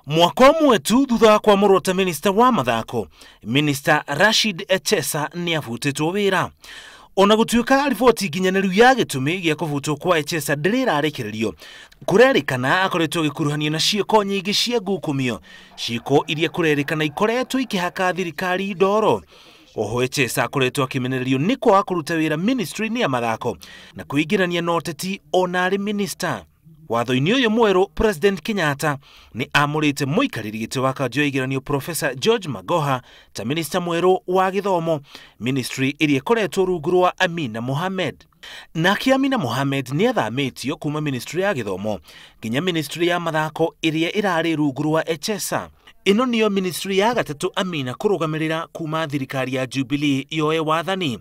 Mwaka ũmwe tu thutha wa kwamũrwo ta minista wa mathako, Minista Rashid Echesa nĩ abutĩtwo wĩra. Ona gũtuĩka riboti nginyanĩru ya gĩtũmi gĩa kũbutwo kwa Echesa ndĩrĩ ĩrarekererio, kũrerĩkana akoretwo agĩkuruhanio na ciĩko nyingĩ cia ngukumio, ciĩko iria kũrerĩkana ikoretwo ikĩhaka thirikari ndoro. Oho Echesa akoretwo akĩmenererio nĩ kwaga kũruta wĩra ministry-inĩ ya mathako na kwĩingĩrania na ũteti ona arĩ minista. Watho-inĩ ũyũ mwerũ, President Kenyatta nĩ amũrĩte mũikarĩri gĩtĩ wa kanjũ ya igeranio Professor George Magoha ta minista mwerũ wa gĩthomo, ministry ĩrĩa ĩkoretwo rungu rwa Amina Mohamed. Nake Amina Mohamed nĩ athamĩtio kuma ministry ya gĩthomo nginya ministry ya mathako ĩrĩa ĩrarĩ rungu rwa Echesa. Ĩno nĩyo ministry ya gatatũ Amina kũrũgamĩrĩra kuma thirikari ya Jubilee yoe wathani.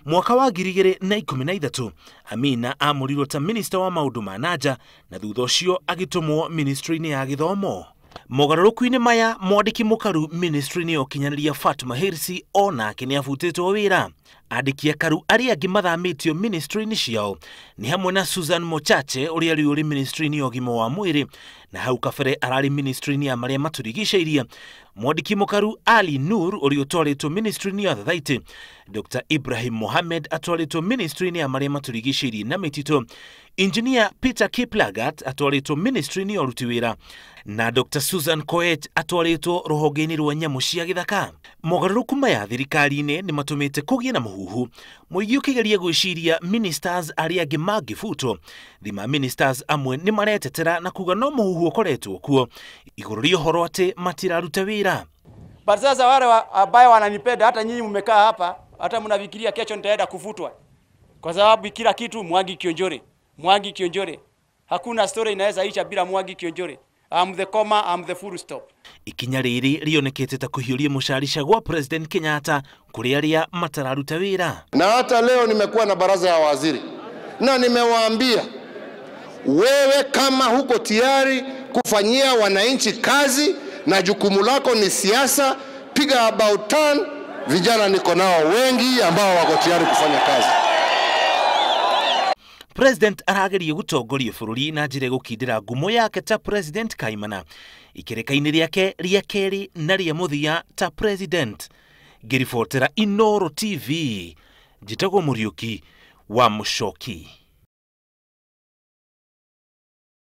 Mwaka wa 2013 Amina amũrirwo ta minista wa maũndũ ma nanja na thutha ũcio agĩtũmwo ministry-inĩ ya gĩthomo. Mogarũrũku-inĩ maya, mwandĩki mũkaru ministry-inĩ ya ũkinyanĩria Fatuma Hirsi onake nĩ abutĩtwo wĩra. Andĩki akaru arĩa angĩ mathamĩtio ministry-inĩ ciao nĩ hamwe na Susan Mochache ũrĩa rĩu ũrĩ ministry-inĩ ya ũgima wa mwĩrĩ na hau kabere ararĩ ministry-inĩ ya marĩa matũrigicĩirie. Mwandĩki mũkaru Ali Nur ũrĩa ũtwarĩtwo ministry-inĩ ya Thathaitĩ, Dr Ibrahim Mohamed atwarĩtwo ministry-inĩ ya marĩa matũrigicĩirie na mĩtitũ, Engineer Peter Kiplagat atwarĩtwo ministry-inĩ ya ũruti wĩra na Dr Susan Koech atwarĩtwo rũhonge-inĩ rwa nyamũ cia gĩthaka. Mogarũrũku maya thirikari-inĩ nĩ matũmĩte kũgĩe na mũhuhu mũingĩ ũkĩgeria gwĩciria ministers arĩa angĩ mangĩbutwo. Thima ministers amwe nĩ maretetera na kuga no mũhuhu ũkoretwo kuo igũrũ rĩa ũhoro atĩ matiraruta wĩra. But sasa wale ambao wananipenda, hata nyinyi mmekaa hapa, hata mnafikiria kesho nitaenda kufutwa. Kwa sababu kila kitu Mwangi Kionjore, Mwangi Kionjore. Hakuna story inaweza isha bila Mwangi Kionjore. I'm the comma, I'm the full stop. Ikinya rĩrĩ rĩonekete ta kũhiũria mũcarica gwa President Kenyatta kũrĩ arĩa matararuta wĩra. Na hata leo nimekuwa na baraza ya waziri na nimewaambia, wewe kama huko tayari kufanyia wananchi kazi na jukumu lako ni siasa, piga about turn. Vijana niko nao wengi ambao wako tayari kufanya kazi. President arageria gũtongoria bũrũri na njĩra ĩgũkindĩra ngumo yake ta President Kaimana ikereka-inĩ rĩake rĩa kerĩ na rĩa mũthia ta President. Ngĩribotera Inooro TV, njĩtagwo Mũriũki wa Mũcoki.